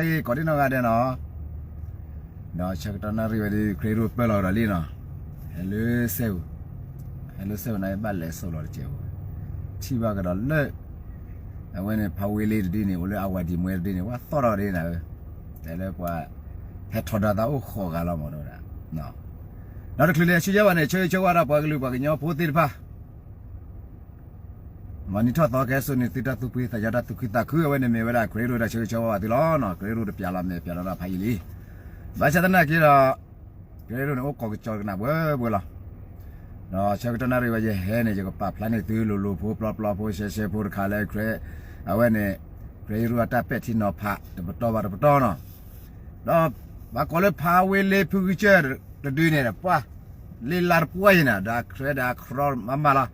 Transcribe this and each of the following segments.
ကိးဒံနီၢ်ဂၤဒဲးနီၤ, ဒီးဆၢကတီၢ်နၣ်ရံၣ်ဝဲဒၣ် ခရံာ်ရူၢ်ပၢၢ်လီၤကဒီးလံနီၤ, ဟဲလၢစဲပူၤ, ဟဲလၢစဲပူၤန့ၣ် ဘၣ်လဲၤစိာ်လီၤတစဲးဖိ, ထံၣ်ဘၣ်ကဒီးလၢ အဝဲန့ၣ် ဖးဝ့လ့တဒုန့ၣ် အိၣ်လၢအဝၤဒံးမွဲတဒုန့ၣ် ဝဲသီၣ်ထီၣ်ဒ်န့ၣ်, တဲလၢပှၤ ဟဲထီဒါသးအိၣ်ဃိးဂၤလီၤမးဒၣ်, ဒီးတချုးလၢအဆူညါဘၣ်န့ၣ် ဆၢဂ့ၤဆၢဝါဒီးပှၤကလုာ်ပှၤကညီဖိသ့ၣ်တဖၣ် မၤနံၣ်ထီၣ်သီကဟဲစိာ်န့ၢ်သုတၢ်သူၣ်ဖှံသးညီတၢ်သူၣ်ခုသးခု အဝဲန့ၣ်မ့ၢ်ဝဲဒၣ် ခရံာ်ရူၢ်တၢ်ဆၢဂ့ၤဆၢဝါဘၣ်သုလီၤ. ခရံာ်ရူၢ်တပျးလီၤမဲာ်ပျးလီၤတၢ်ဖးယံာ်လံ, ဘၣ်ဆၣ်သနာ်က့ဒီး ခရံာ်ရူၢ်န့ၣ်အိၣ်ကိးကစီၤကနၣ်ဘှဲဘှဲလီၤ. ဒီးဆၢကတီၢ်နၣ်ရံၣ်ဝဲယဟဲန့ၣ် ယကပာ်ဖျါန့ၢ်သုလိၤလိၤဖိပျီပျီဖိရှဲရှဲဖိတခါလၢ ခရံာ် အဝဲန့ၣ် ခရံာ်ရူၢ်အတၢ်ပဲာ်ထံနီၤဖးတပတီၢ်ဘၣ်တပတီၢ်နီၤ, ဒီးပှၤကိးလၢဖးဝ့လ့ဖုဂံၢ်စၢၢ်တဒုန့ၣ် ပှၤ လ့လါတပှၢ်အံၤန့ၣ် ဒီးခရဲဒီးခရီမးမးလီ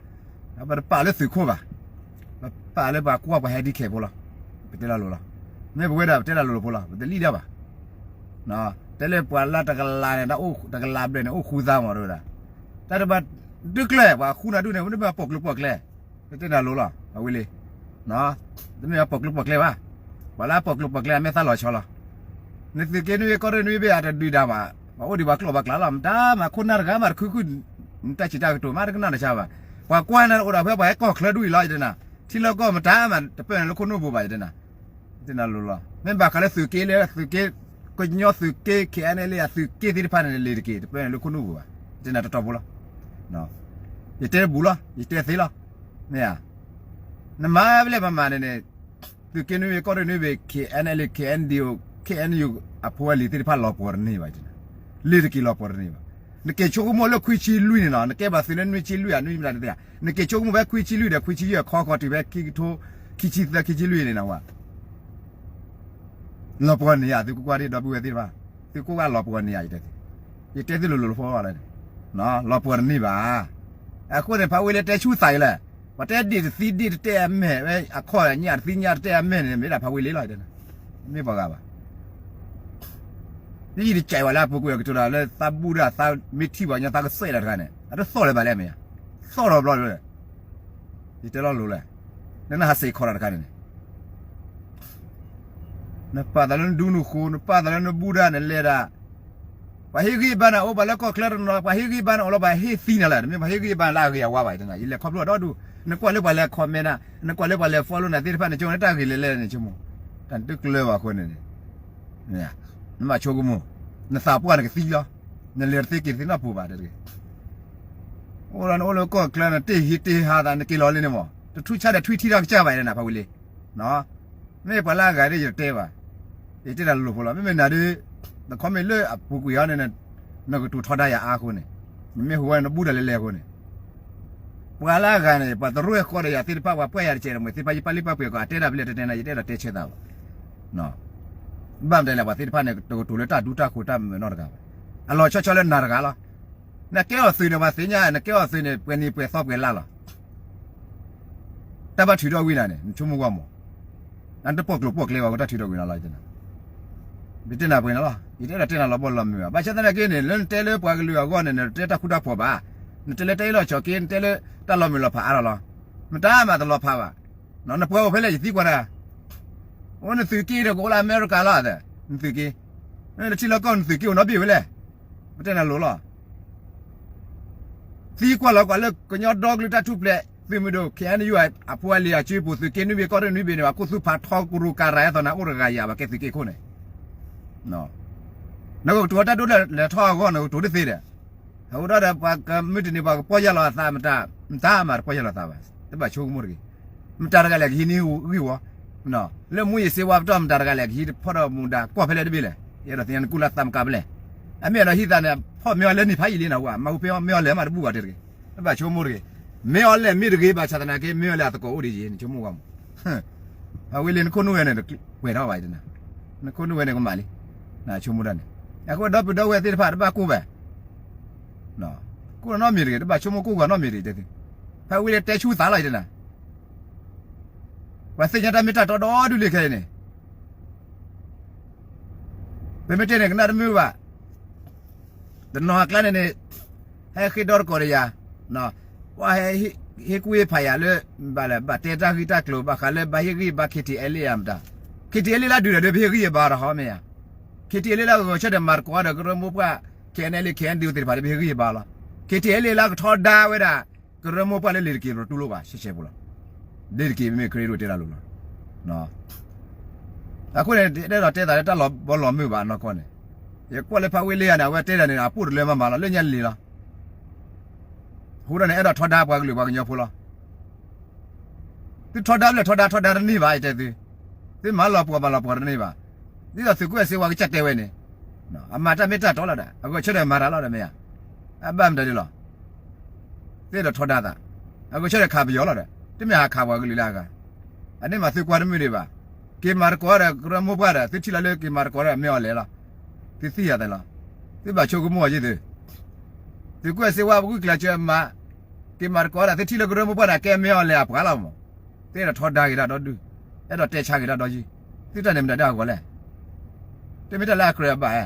ၤ, ပတပာ်လၢသုးခိၣ်ဘၣ်, ပပာ်လၢပှၤကွၢ်ပှၤဟဲဒံခဲဖိလီၤ, ပတဲလီၤလိၤလီၤ, မ့ၢ်ပဝဲဒၣ်ပတဲလီၤလိၤဖိလီၤ ပတလံၣ်ဒၣ်ဘၣ်, တဲလၢပှၤလၢတကလးန့ၣ် တကလးဘျဲၣ်န့ၣ် အိၣ်ဃုသါမးဒၣ်, တၢ်တဘၣ်ဒုးကျဲ ပှၤဃုနၤဒုးန့ၣ် မ့ၢ်တမ့ၢ်ပိာ်ကျိၤပိာ်ကျဲ ပတဲနၤလိၤလီၤ အဝဲလံ, တမ့ၢ်ပိာ်ကျိၤပိာ်ကျဲဘၣ်, ပှၤလၢအပိာ်ကျိၤပိာ်ကျဲအမဲာ်သၣ်လီၤဆီလီၤ, နသုးက့နွံဘ့ၣ်ကီၢ်ရ့ၣ်နွံဘ့ၣ်အတဒုးဒၣ်ဘၣ်, ပှၤအိၣ်ဒံးပှၤကျိာ်ဘၣ်ကျါလီၤ မတၤမၤခိၣ်နၢ်တဂၤမးတခုခု, နတၢ်စံးတၢ်ကတိၤမးတကနၣ်တဆါဘၣ်, ပှၤကွၢ်နၤအိၣ်ဒီးဖဲပှၤဟဲကီၢ်ချၢဒူၣ်အံၤလီၤ ယတဲနၤ, ထံလီၢ်ကီၢ်မတၤမးတပၢၢ်နၤလၢခိၣ်နူာ်ပူၤဘၣ် ယတဲနၤ, တနၤလိၤလီၤ မ့ၢ်ဘၣ်ဃးလၢသုးက့လၢသုးက့, ကညီသုးက့ ခ့ၣ်အဲၣ်အဲၣ်လ့ၣ်အသုးက့သ့ၣ်တဖၣ်န့ၣ် လ့ၤတက့ၤ တပၢၢ်နၤလၢခိၣ်နူာ်ပူၤဘၣ်, ယတဲနၤတတီၤဖိလီၤ, ယတဲတဘူၣ်လီၤ ယတဲသ့လီၤ, မ့ၢ်ဧါ, နမၤဖဲလဲၣ်မၤမၤန့ၣ်န့ၣ်, သုးက့နွံဘ့ၣ်ကီၢ်ရ့ၣ်နွံဘ့ၣ် ခ့ၣ်အဲၣ်အဲၣ်လ့ၣ် ခ့ၣ်အဲၣ်ယူၣ် ခ့ၣ်အဲၣ်ယူၣ် အဖိအလံၤသ့ၣ်တဖၣ်လီၤပှီၤတန့ၢ်ဘၣ်, လ့ၤတက့ၤလီၤပှီၤတန့ၢ်ဘၣ်, နက့ၤဆိကမိၣ်လၢခွံဆံလွံၢ်န့ၣ်နီၤ နကဲဘၣ်သုးလၢနွံဆံလွံၢ်ဧါ နွံဆံမတၤတသ့ဧါ, နက့ၤဆိကမိၣ်ဖဲခွံဆံလွံၢ်ဒီးခွံဆံယဲၢ်ခီခီတုၤဖဲခံကထိ, ခံဆံသၢ ခံဆံလွံၢ်န့ၣ်နီၤ လီၤပှီၤန့ၢ်ယၤ သုကကွၢ်ဒ်ဒီပုၢ်ဝဲၢ်သ့ၣ်တဖၣ်, သုကကွၢ်လီၤပှီၤန့ၢ်ယၤ ယတဲ, ယတဲသုလိၤလိၤဖိလီၤ, လီၤပှီၤတန့ၢ်ဘၣ်, အဃိန့ၣ် ဖးဝ့လ့တဲဆူသးအံၤလဲၣ်, ပှၤတဲဒ့ၣ်တသံဒ့ၣ်တတဲအမဲာ်ဝဲ အခီၣ်ညၣ်တသံညၣ်တတဲအမဲာ်န့ၣ် မ့ၢ်ဒၣ်ဖးဝ့လ့လီၤ, မ့ၢ်ပှၤဂၤဘၣ် ယယံာ်တကဲးဝဲလၢအပူၤကွံာ်အကတိၤဒီး လၢသးဘူၣ်ဒၣ်သးမ့ၢ်ထံၣ်ပှၤကညီသးကစဲးလီၤတခါန့ၣ် အတသီၣ်လၢၤဘၣ်လဲၣ်မ့ၢ်ဧါ, သီၣ်ထီၣ်ဘျီလၢ, ယတဲလီၤလိၤလဲၣ်, လၢနဟးစ့းခီးဒီးတခါန့ၣ်န့ၣ်, နပာ်သးလၢနဒူနဃိ နပာ်သးလၢနဘူၣ်ဒၣ်နလဲၤဒၣ် ပှၤဟ့ၣ်ဂံၢ်ဘါနၤအိၣ်ဘၣ်လၢကီၢ်ချၢတနီၤ ပှၤဟ့ၣ်ဂံၢ်ဘါနၤအိၣ်လီၤ ပှၤဟ့ၣ်သံနၤလၢာ် တမ့ၢ်ပှၤဟ့ၣ်ဂံၢ်ဘါနၤလၢအဂ့ၤအဝါဘၣ် ယတဲနၤ ယလဲၤခီဖျိအဒီဒူၣ် နကွၢ်လၢပှၤလဲၤ comment နၤ နကွၢ်လၢပှၤလဲၤ follow နၤသ့ၣ်တဖၣ်န့ၣ် ကၠိန့ၣ်တၢ်ဂ့ၤလဲၤလဲၤန့ၣ် ဆိကမိၣ် တၢ်တကျၢၤဘၣ်အဃိန့ၣ်န့ၣ် နဘၣ်ဆိကမိၣ် နသးပှၢ်နကသံလီၤ နလဲၤတသ့က့ၤသ့နီတပူၤဘၣ်တဂ့ၤ အိၣ်ဒီးနအိၣ်လၢကီၢ်ချၢနတ့ၢ်ဟံးတ့ၢ်ဟးသးနက့ၤလီၤလံန့ၣ်မး တထူၣ်ဆါဒီးထွံထံထီၣ်ကစၢ်ဘၣ်ယတဲနၤ ဖးဝံၤလံ မ့ၢ်ပှၤလၢအဂၤဒ်ယတဲဘၣ် ယတဲတၢ်လိၤဖိလီၤ မ့မ့ၢ်နၤဒ် န comment လၢအပူၤကွံာ်အီၤန့ၣ် နကတိၤထီဒါယၤအါအဃိန့ၣ် နမ့ၢ်ဟူဝဲနဘူၣ်တၢ်လဲၤလဲၤအဃိန့ၣ် ပှၤလၢအဂၤန့ၣ် ပှၤတရူၢ်ဃီဒီးယၤသ့ၣ်တဖၣ် ပှၤပှဲၤယၤတကဲးဒီးမ့ၢ်သ့ၣ်တဖၣ် ယပာ်လုၢ်ပာ်ပှ့ၤကီး အတဲဒၣ်ဖဲလဲၣ်တတဲနၤ ယတဲဒီးတဲဆၢသးဘၣ် ဘၣ်မတၤလဲၣ် ပှၤသ့ၣ်တဖၣ်န့ၣ် တကတိၤလၢတၢ်ဒူတၢ်ဃိၤတၢ်မုာ်နီတဂၤဘၣ် အလီၤဆီဆီလၢနၤတဂၤလီၤ နကဲအီၤသုးန့ၣ် ပှၤသ့ၣ်ညါ နကဲအီၤသုးန့ၣ် ပှဲၤနံၤပှဲၤသီပှဲၤလါလီၤ တၢ်ဘၣ်ထုးထီၣ်ဝံၤနၤန့ၣ် နဆိကမိၣ်ကွၢ်မး နတပိာ်ကျိၤပိာ်ကျဲဘၣ် တၢ်ထုးထီၣ်ဝံၤနၤလီၤ ယတဲနၤပှဲၤနၤလီၤ ယတအဲၣ်ဒိးတဲနၤလီၤဘီလီၤမုၢ်ဘၣ် ဘၣ်ဆၣ်သနာ်က့န့ၣ် လၢနတဲလၢပှၤကလုာ်အဂီၢ်န့ၣ် နတတဲတၢ်ဃူတၢ်ဖိးဘၣ် နတဲလၢတၢ်အ့ၣ်လိာ်ဆိးက့ နတဲလၢတၢ်လီၤမုၢ်လီၤဖးအါထီၣ်လီၤ မတၤမၤတလီၤဖးဘၣ် နပှၤအိၣ်ဖဲလဲၣ် ယသံကွၢ်တၢ် အိၣ်နသုးက့ဒီးကအိၣ်လၢအမဲရကၤလီၤ နသုးက့ နထံလီၢ်ကီၢ်နသုးက့အိၣ်နီတဘ့ၣ်ဝဲလဲၣ် ပတဲနၤလိၤလီၤ သံကွၢ်လီၤကွၢ်လၢကညီဒီကလုာ်တၢ်ထူၣ်ဖျဲး သုးမုၢ်ဒိၣ် ခ့ၣ်အဲၣ်ယူၣ် အဖိအလံၤအစုပူၤ သုးက့နွံဘ့ၣ်ကီၢ်ရ့ၣ်နွံဘ့ၣ်န့ၣ် ပှၤခိၣ်သူဖးထီကရူၢ်ကရၤအသီနၤ အိၣ်တဂၤယၤဘၣ်ကဲသုးက့ခိၣ်န့ၣ် နကကတိၤတၢ်ဒိၣ်လဲၣ်ထီၣ်အဂီၢ် နကတိၤတသ့ဒီး အဃိဒီးပှၤကမုၢ်တနံၤပှၤကပီၢ်ယၢ်လီၤအသးမတၤ မတၤမၤတပီၢ်ယၢ်လီၤသးဘၣ် တဘၣ်ဆိကမိၣ်တဂ့ၤ မတၤတဂၤလဲၣ်ကဟံးန့ၢ်ဂံၢ်ဝီ လၢမူယ့ၤစ့ဝါပတီၢ်မတၤတဂၤလဲၣ်ကဟံးဖီၣ်ဒီးမူဒါကွၢ်ဖဲလဲၣ်တဘ့ၣ်လဲၣ် ယအဲၣ်ဒိးသ့ၣ်ညါနကူၣ်လၢသးမကါဖဲလဲၣ် အမ့ၢ်အဲၣ်ဒိးဟံးသးန့ၣ် ဖီၣ်မ့ၢ်အီၤလၢနံၣ်ဖးယံာ်လံနဝဲ မၤဟူဖဲမ့ၢ်အီၤလဲၣ်မးတဘူၣ်ဘၣ်တဲတဂ့ၤ တဘၣ်ဆိကမိၣ်တဂ့ၤ မ့ၢ်အီၤလဲၣ်မ့ၢ်တဂ့ၤ ဘၣ်ဆၣ်သနာ်က့ မ့ၢ်အီၤလဲၣ်အသကိးအိၣ်ဒံးယံၤ နဆိကမိၣ်ဝဲမး အဝဲလံနခိၣ်နူာ်ဝဲန့ၣ် ပှဲၤထီၣ်ဘၣ်ယတဲနၤ နခိၣ်နူာ်ဝဲန့ၣ်ကမၣ်လံ နဆိကမိၣ်တၢ်န့ၣ် အဃိဒီပုၢ်ဒီဝဲၢ်သ့ၣ်တဖၣ်တဘၣ်ကိၢ်ဘၣ် ကိၢ်နီတမံၤတဂ့ၤ တဘၣ်ဆိကမိၣ်ကိၢ်ဂီၤနီတမံၤတဂ့ၤ တဲသု ဖဲဝံၤလၢတဲဆူသးလီၤယတဲနၤ ပှၤသ့ၣ်ညါတၢ်မ့ၢ်တၢ်တီဒီဒူၣ်လံခဲအံၤန့ၣ် ပမ့ၢ်တဲန့ၣ် ကနၣ်တမုာ်ဘၣ် တနီၤအကျါန့ၣ်န့ၣ် ဟဲဃ့ဒီတကိးဒီးယၤ ပှၤဟဲဟ့ၣ်ကူၣ်ဟ့ၣ်ဖးယၤလၢ ဘၣ်လဲၣ် ဘၣ်တဲတၢ်ဂ့ၢ်တၢ်ကျိၤ ဘၣ်ဃးလၢဘၣ်ဟ့ၣ်ဂံၢ်ဘါ ခ့ၣ်ထံၣ်အဲလ့ၣ်ယၤမတၤ KTLA လၢဒုးဒီး ပဟ့ၣ်ဂံၢ်ဟ့ၣ်ဘါဒီးဟီမ့ၢ်ဧါ. KTLA လၢအဂဲၤဆၢထၢၣ်မၤသကိးဒီးကရၢမိၢ်ပှၢ် KNLA KNDO သ့ၣ်တဖၣ်ဒီး ပဟ့ၣ်ဂံၢ်ဟ့ၣ်ဘါလီၤ. KTLA လၢကထီဒါဝဲဒၣ် ကရၢမိၢ်ပှၢ်လၢလ့ၤတက့ၤ ပတူၢ်လိာ်ဘၣ် ရှဲရှဲဖိလီၤ. လ့ၤတက့ၤ မ့မ့ၢ်ခရံာ်ဒိၣ်တဲတၢ်လိၤလီၤ. အဃိန့ၣ် တအဲၣ်ဒိးတဲသးလၢတၢ်လီၤဘီလီၤမုၢ်ဘၣ်နီၢ်ကီၢ်န့ၣ်, ယကွၢ်လၢဖးဝ့လ့ဧါန့ၣ် အဝဲတဲဒၣ်န့ၣ် အပိၣ်တလၢမၤမၤလီၤ လၢညါလံၤလီၤ. အဃိဒီးန့ၣ် အဲၣ်ဒိးထီဒါပှၤကလုာ်ပှၤကညီဖိလီၤ. သုထီဒါဖျၢၣ်ထီဒါထီဒါတန့ၢ်ဘၣ် ယတဲသု, သုမၤလီၤပှီၢ်မၤလီၤပှီၢ်တန့ၢ်ဘၣ်. ဒ်သိးသုးခိၣ်အဲၣ်စ့ဝါကစၢ်တဲဝဲန့ၣ်, အမၤတၢ်မ့ၢ်တၢ်တီလီၤဒီး အဂဲၤဆၢထၢၣ်မၤတၢ်လီၤဒီးမ့ၢ်ဧါ. အဘၣ်မတၤဒ်လီၤ. သ့ၣ်ဒီးထီဒါသး, အဂဲၤဆၢထၢၣ်ခးပယီၤလီၤဒီး တမ့ၢ်ဟးခးပှၤကလုာ်လၢအဂၤ, အန့ၣ်မးသုကွၢ်တမုာ်ဒံးဘၣ်. က့ၤမၤသကိးဒီးကရၢမိၢ်ပှၢ်ဒီး သုထံၣ်လီၤလၢက့ၤမၤသကိးဒီးမ့ၢ်အီၤလဲၤလီၤ. သုသ့ၣ်ညါသးလီၤ. သုဘၣ်ဆိကမိၣ်အီၤယ့ၢ်သု, သုးခိၣ်အဲၣ်စ့ဝါပဂုၢ်ကျဲးစၢးမၤ က့ၤမၤသကိးဒီး သုထံၣ်လၢကရၢမိၢ်ပှၢ်န့ၣ် ကဲမ့ၢ်အီၤလဲၤအပှၤလီၤမး. သ့ၣ်ဒီးထီဒါက့ၤတၢ်ဒီဒူၣ်, အဲၣ်ဒိးတဲဆါက့ၤတၢ်ဒီယုၢ်, သုတၢ်န့ၣ်မတၤဒၣ်အဂီၢ်လဲၣ်. တမ့ၢ်တၢ်လၢအကြၢးအဘၣ်ဧါ.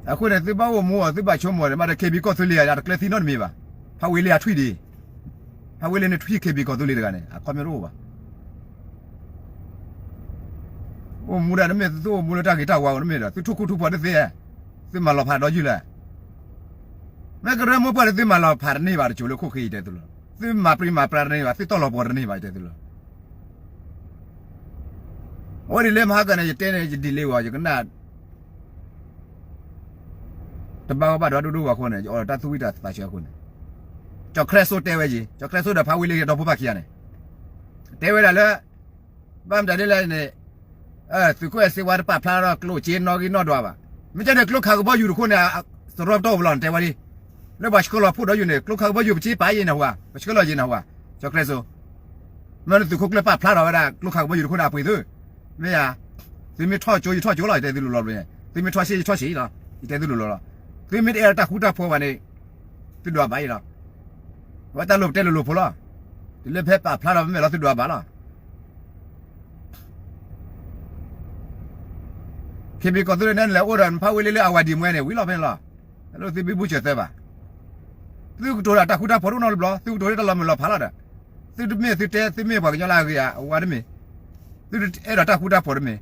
အဃိန့ၣ် သုဘၣ်အိၣ်မူအီၤ သုဘၣ်ဆိကမိၣ်ဒီး မ့ၢ်ဒီး KB ကီၢ်သူလ့ၤအတကျဲသံနီတမံၤဘၣ်. ဖးဝ့လ့အထွံၣ်ဒံး, ဖးဝ့လ့န့ၣ်ထွံၣ် KB ကီၢ်သူလ့ၤတဂၤန့ၣ် အခီပညီတအိၣ်ဘၣ်. အိၣ်မူဒၣ်တမ့ၢ် သုအိၣ်မူလၢတၢ်ဂ့ၤတၢ်ဝါအိၣ်တမ့ၢ်ဒီး သုထူၣ်ခူထူၣ်ဖီတသ့ဧါ. သုမၤလီၤဖးဒီယုၢ်လဲၣ်. မ့ၢ်ကရၢမိၢ်ပှၢ်လၢသုမၤလီၤဖးတန့ၢ်ဘၣ်တစိၤလၢခိၣ်ဃ့ယတဲသုလီၤ. သုမၤပြံမၤပြါတန့ၢ်ဘၣ်, သုတီၢ်လီၤပှီၢ်တန့ၢ်ဘၣ် ယတဲသုလီၤ. အဝဲဒ်လၢမဟါကန့ၣ် ယတဲန့ၣ် ယဒ်လဲၣ်ဂီၤ ယကနၣ် တဘၣ်ဝဲဘၣ်ဒီးဒိၣ်ဒိၣ်ဝဲအဃိန့ၣ် ယအိၣ်ဒီးတၢ်သူၣ်ဝံၣ်တၢ်သးဆၢအဃိန့ၣ်, ကၠီၤခရၢစိတဲဝဲယံၤ, ကၠီၤခရၢစိဒီးဖးဝ့လ့ဒီဖိပၢ်ခံဂၤန့ၣ်, တဲဝဲဒၣ်လၢ ဘၣ်မတၤဒ်လဲၣ်န့ၣ်, သုးခိၣ်အဲၣ်စ့ဝါတပာ်ဖျါထီၣ်ကျိၣ်စ့နီၣ်ဂံၢ်နီၣ်ဒွးဘၣ်. မ့ၢ်ကဲန့ၣ် ကျိခးကဘီယူၤတခိၣ်န့ၣ် စရီပတီၢ်အိၣ်ဖဲလဲၣ်န့ၣ် တဲဝဲဒၣ်, လၢပှၤဆှၢလီၤဖှိၣ်ဒီးယူၤန့ၣ် ကျိခးကဘီယူၤပစ့ပာ်ယဲၢ်နဟူဧါ, ပဆှၢလီၤယဲၢ်နဟူဧါ, ကၠီၤခရၢစိ မ့ၢ်လၢသုးခိၣ်ကျၢၢ်ပာ်ဖျါထီၣ်ဝဲဒၣ် ကျိခးကဘီယူၤတခိၣ်န့ၣ်အပှ့ၤသု, မ့ၢ်ဧါ, သုမ့ၢ်ထီၣ်ကၠိ ယထီၣ်ကၠိလီၤ ယတဲသုလိၤလီၤဘျီ, သုမ့ၢ်ထီၣ်ဆ့ ယထီၣ်ဆ့လီၤ ယတဲသုလိၤလီၤလီၤ, သုမ့ၢ်တအဲၣ်ဒိးတၢ်ဃူတၢ်ဖိးဘၣ်န့ၣ် သုဒွးဘၣ်အံၤလီၤ, အဝဲတၢ်လိၣ်ပတဲလိၤလိၤဖိလီၤ, တုၤလၢဖဲပာ်ဖျါထီၣ်မ့ၢ်လီၤသုဒွးဘၣ်လီၤ. KB ကီၢ်သူလ့ၤန့ၣ် နလဲၤအိၣ်ဒီးနဖးဝ့လ့လၢအဝၤဒံးမွဲန့ၣ် ဝံၤလီၤဖဲန့ၣ်လီၤ, လၢသုဘံဘူဆၢၣ်သၢဘၣ်, သုကတိၤဒီးတၢ်ဃူတၢ်ဖိးတအိၣ်နီတဘျီ, သုကတိၤလၢတၢ်လီၤမုၢ်လီၤဖးလီၤဒီး, သုတမ့ၢ်သုတဲ သုမ့ၢ်ပှၤကညီလၢအဂ့ၤအဝါတမ့ၢ်, သုအဲၣ်ဒိးတၢ်ဃူတၢ်ဖိးတမ့ၢ်,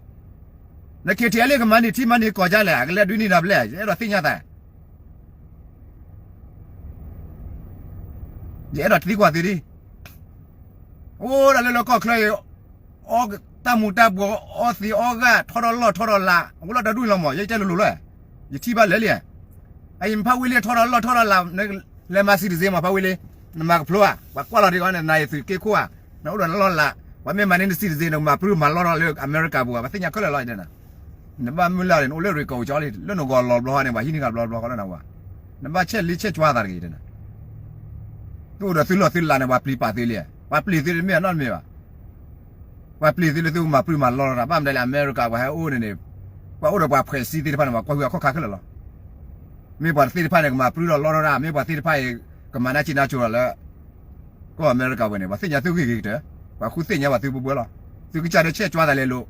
န KTLA ကမၤန့ၢ်ထံမၤန့ၢ်ကီၢ်ဒ်လဲၣ် အကလဲၤဒုးန့ၢ်နၤဖဲလဲၣ် ယအဲၣ်ဒိးသ့ၣ်ညါသး ယအဲၣ်ဒိးသံကွၢ်သုဒ်, အိၣ်ဒၣ်လၢလၢကီၢ်ချၢအံၤ, အီတၢ်မူၤတၢ်ဘှီး, အီသံးအီဂၢ်, ထီထီၣ်လီၢ်ထီထီၣ်လး, အဝဲလီၤတၢ်ဒူၣ်လီၤမး, ယတဲလိၤလိၤလီၤ, ယထံၣ်ဘၣ်လၢလံ, အအံၤဖးဝ့လ့ထီထီၣ်လီၢ်ထီထီၣ်လး, နလဲၤမၤ citizen မးဖးဝ့လ့, နမၤကဖျိဧါ, ပှၤကွၢ်လီၤဒံးအီၤန့ၣ် နၤယသုးက့ခိၣ်ဧါ, နအိၣ်ဒီးနလီၢ်လး, ပှၤမ့ၢ်မၤန့ၢ်န citizen နကမၤပြုမၤလီၢ်ထီၣ်လၢအမဲရကၤပူၤဧါ, ပှၤသ့ၣ်ညါခဲလၢာ်လီၤတဲနၤ နဘၣ်မုၢ်လၢ်န့ၣ် နအိၣ်လၢ record ကၠီလံ, လၢနဂီၤလီၤဘျီဟီန့ၣ် ပှၤဟံးန့ၢ်ကဘျီဘျီဃီလၢနဝၤ, နဘၣ်ဆဲးလံဆဲးကွၢ်သးတဂ့ၤတဲနၤ, သုအိၣ်ဒီးသုလီၢ်သုလးန့ၣ် ပှၤပျံၤပာ်သုလံ, ပှၤပျံၤသုတမ့ၢ်အနီတမံၤဘၣ်, ပှၤပျံၤသုလၢသုကမၤပြုမၤလီၢ်ထီၣ်တၢ်, ဘၣ်မနုၤလဲၣ် အမဲရကၤပှၤဟဲအိၣ်န့ၣ်န့ၣ်, ပှၤအိၣ်ဒီးပှၤဖှဲးစံသ့ၣ်တဖၣ်န့ၣ် ပှၤကွၢ်ဟုအကီၢ်ခါခဲလၢာ်လီၤ, မ့ၢ်ပှၤသ့ၣ်တဖၣ်န့ၣ် ကမၤပြုလီၤလီၢ်ထီၣ်တၢ်, မ့ၢ်ပှၤသ့ၣ်တဖၣ်အံၤ ကမၤနၢ်စံၣ်နၢ်စိၤလီၤလၢ ကီၢ်အမဲရကၤဝဲန့ၣ် ပှၤသ့ၣ်ညါသုဂ့ၤဂ့ၤကတၢၢ်, ပှၤဃုသ့ၣ်ညါဘၣ်သုဘိဘိလီၤ, သုကစၢ်ဒၣ်ဆဲးကွၢ်သးလဲၤလိာ်,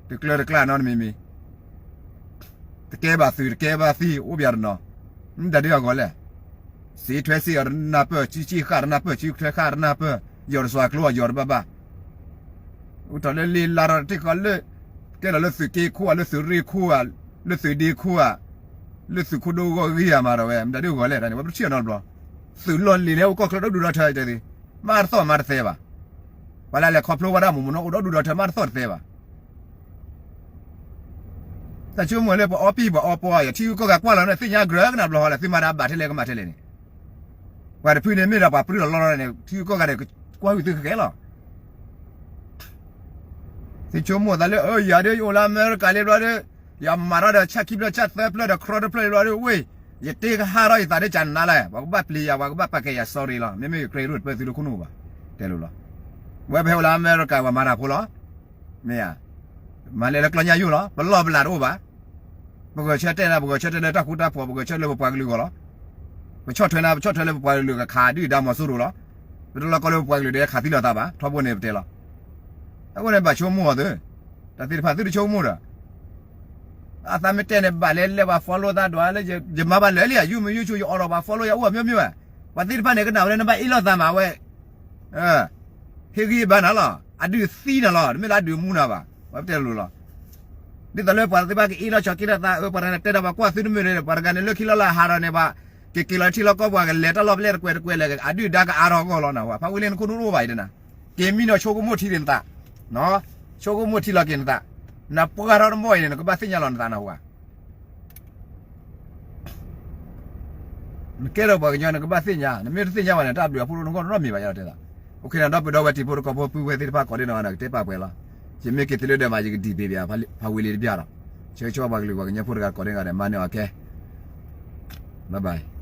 တကျၢတကျၢနီတမံၤမံၤ, တကဲဘၣ်သုးတကဲဘၣ်သံ အိၣ်ပယီၤတနီၤ, မ့ၢ်တၢ်ဒ်အဂီၢ်လဲၣ်, စံးထွဲစ့အီၤတနၢ်ပၢၢ်, စံးစံးဃာ်တနၢ်ပၢၢ်, စံးထွဲဃာ်တနၢ်ပၢၢ်, ယီၤတစွၤကျိအီၤယီၤတဘၣ်ဘၣ် အိၣ်ထီၣ်လၢလံာ်လါထီၣ်တထံၣ်ဃီလၢ, ကဲထီၣ်လၢသုးက့ခိၣ်ဧါ, လၢသုးဒ့ခိၣ်ဧါ, လၢသုးခိၣ်ဒိၣ်ဂီၢ်ဂ့ၢ်ဧါမးဒီးဝဲ မတၤဒ်ဂီၤလဲၣ်တၢ်န့ၣ် ဝဲပထံၣ်အီၤနီတဘျီ, သုးလီၢ်လံၤလၢအိၣ်ကီၢ်ချၢဒိၣ်ဒူၣ်ဒီထၢတဲသ့, မၤတသီၣ်မၤတသဲဘၣ်, ပှၤလၢလဲၤခီဖျိဝဲဒၣ်မူးမူးနီၢ်အိၣ်ဒီဒူၣ်ဒီထၢမၤတသီၣ်တသဲဘၣ် တၢ်ဆိကမိၣ်လၢပှၤအီပံၣ်ပှၤအီပီယထံဂုၤကီၢ်ဂၤကွၢ်လီၤန့ၣ် သ့ၣ်ညါကြၢးကနၣ်ဘျီဃီလဲၣ် သုမၤတၢ်ဘၣ်ထဲလဲၣ်ကမၤထဲလဲၣ်န့ၣ်, ပှၤတဖုန့ၣ်မ့ၢ်ဒီးပှၤပြုလီၤလီၢ်န့ၣ် ထံဂုၤကီၢ်ဂၤန့ၣ် ကွၢ်ဟုၣ်သုကကဲလီၤ သုဆိကမိၣ်သးလၢ အၢ ယၤဒ်ယအိၣ်လၢအမဲရကၤလံဘျီဒီး, ယမၤထီၣ်ဒီးဆၣ်ခံဖျၢၣ်ဆၣ်သၢဖျၢၣ်ဒီး ခရီတဖျၢၣ်လံဘျီဒီး ဝ့ၢ်, ယတ့ကဟးထီၣ်ယသးဒ်ကနါလဲၣ်, ပှၤကဘၣ်ပျံၤယၤ ပှၤကဘၣ်ပာ်ကဲယၤ sorry လီၤ, မ့မ့ၢ်ယကြၢးရူၢ်တပၢၢ်သုလၢခိၣ်နူာ်ဘၣ်, တဲလိၤလီၤ, ဝဲပဟဲအိၣ်လၢအမဲရကၤ ပှၤမၤတၢ်ဖိလီၤ, မ့ၢ်ဧါ, မၤလဲၤလၢကျီညါယိၣ်လီၤ, ပလီၢ်ပလၤတအိၣ်ဘၣ် ပဂဲၤဆၢတဲာ်နၤ ပဂဲၤဆၢတဲာ်လၢတၢ်ဃူတၢ်ဖိး ပဂဲၤဆၢတဲာ်လၢပပှၤကလုာ်အဂီၢ်လီၤ. ပဆီၣ်ထွဲနၤ ပဆီၣ်ထွဲလၢပပှၤကလုာ်ကခးဒုၣ်ဒါမီၤစိရိၤလီၤ. ပတလီၤကီလၢပပှၤကလုာ်ဒီးခးသံလိာ်သးဘၣ် ထီဘိန့ၣ်ပတဲလီၤ. အဃိန့ၣ်ဘၣ်ဆိကမိၣ်အီၤသု, တၢ်သ့ၣ်တဖၣ်သုတဆိကမိၣ်ဒီး အသးမ့ၢ်တဲန့ၣ် ဘၣ်လဲၤလဲၤပှၤ follow သးဒွးလၢ ယမၤဘၣ်လၢာ်လံဧါ ယုၢ်မုၢ်ယုၢ်ဆူၣ် ယအိးထီၣ်ပှၤ follow ယၤအိၣ်အမျိုးမျိုးဧါ. ပှၤသ့ၣ်တဖၣ်န့ၣ် ကနၣ်ဝဲလၢနဘၣ်အ့ၣ်လိာ်သးမးဝဲ, အ ဟ့ၣ်ဂံၢ်ဘါနၤလီၤ. အဒုးသံနၤလီၤ, တမ့ၢ်လၢအဒုးမူနၤဘၣ်. ပတဲလိၤလီၤ. ဒ်သိးလၢပှၤသ့ၣ်တဖၣ်ကအ့ၣ်ထီၣ်ဆိးက့ထီၣ်သး, ပှၤတဂၤန့ၣ်တဲဒီးပှၤကွၢ်သုတမုာ်လၢၤ, ပှၤတဂၤန့ၣ်လၢခံလီၤလၢဟးဒီးန့ၣ်ဘၣ်, ကက့ၤလီၤထံလီၤကီၢ်ပှၤကလဲၤတၢ်လီၢ်ဖဲလဲၣ်တကွဲးတကွဲးလဲၣ်, အဒုၣ်ဒါကအါထီၣ်အဂီၢ်လီၤနဟူဧါ. ဖးဝံၤလံနခိၣ်နူာ်တအိၣ်ဘၣ်အံၤတနၤ, က့ၤမံနီၤဆိကမိၣ်ထံသ့ၣ်နသး, ဆိကမိၣ်ထံလီၤက့ၤနသး, နပှၢ်ထီၣ်တမီၢ်အံၤန့ၣ် နကဘၣ်သ့ၣ်ညါလီၤနသးနဟူဧါ. နကဲထီၣ်ပှၤကညီနကဘၣ်သ့ၣ်ညါ, နမ့ၢ်တသ့ၣ်ညါဘၣ်န့ၣ် တၢ်ဘျုးအဖှိၣ်တအိၣ်နဂီၢ်နီတမံၤဘၣ်ယတဲသး. အိၣ်ခ့နၤဒီပုၢ်ဒီဝဲၢ်တံၤဖိတကီၢ်ဖိပုၢ်ဝဲၢ်သ့ၣ်တဖၣ်ကိးဒ့နီၢ်ဂၤဒဲး ကတဲပာ်ပှဲၤလီၤ. ယမ့ၢ်က့ၤသုလၢဒီးမး ယကဒံးဘ့ၣ်ဘၣ် ဖးဝံၤလံတဘျီဒီး, ဆၢဂ့ၤဆၢဝါပှၤကလုာ်ပှၤကညီဖိတဂၤကိးဒ့နီၢ်ဂၤဒဲး မၤန့ၢ်အီၤကဲ bye bye.